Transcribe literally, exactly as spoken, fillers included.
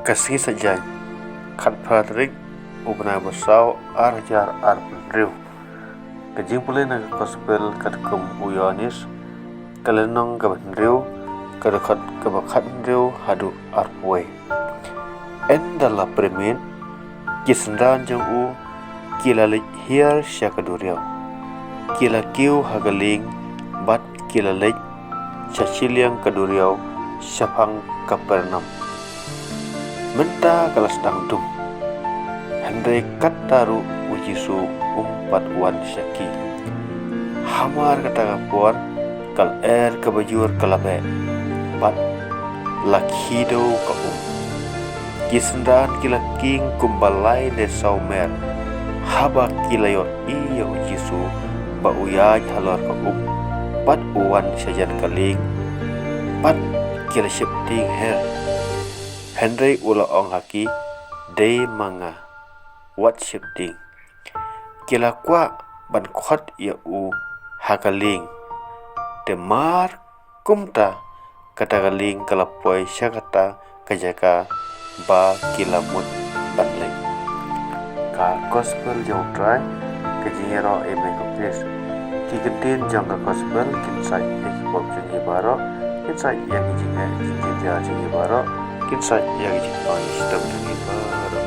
Ka sngi Saitjaiñ, khatphra tarik u bnai ba saw, ar hajar arphew hynriew. Ka jingpule na ka Gospel katkum u Ïoannis, ka lynnong kaba hynriew, ka dkhot kaba khathynriew haduh arphew wei. Ynda la pyrmit, ki synran jong u ki la leit hiar sha ka duriaw. Ki la kiew ha ka lieng bad ki la leit sha shiliang ka duriaw shaphang Kapernaum. Mynta ka la sdang dum, hynrei katta ruh u Jisu um pat wan sha ki. Hamar kata ka por ka lyer kaba jur ka la beh bad la khih dew ka um. Ki synran ki la kieng kumba lai ne saw mer haba ki la ïohi ïa u Jisu ba u ïaid halor ka um bad u wan shajan ka lieng, bad ki la sheptieng her. Hynrei u la ong ha ki, "Dei ma nga, wat sheptieng." Ki la kwah ban khot ïa u ha ka lieng, te mar kumta kata ka lieng ka la poi sha kata ka jaka ba ki la mut ban leit. Ka Gospel jong u Trai. Ka jingïaroh. Amen. Ko Khrist. Ki ktien jong ka Gospel kin sait ïa ki pop jong ngi baroh, kin sait ïa ki jingeh jingjynjar jong ngi baroh, kin sait ïa ki jingpang shitom jong ngi baroh.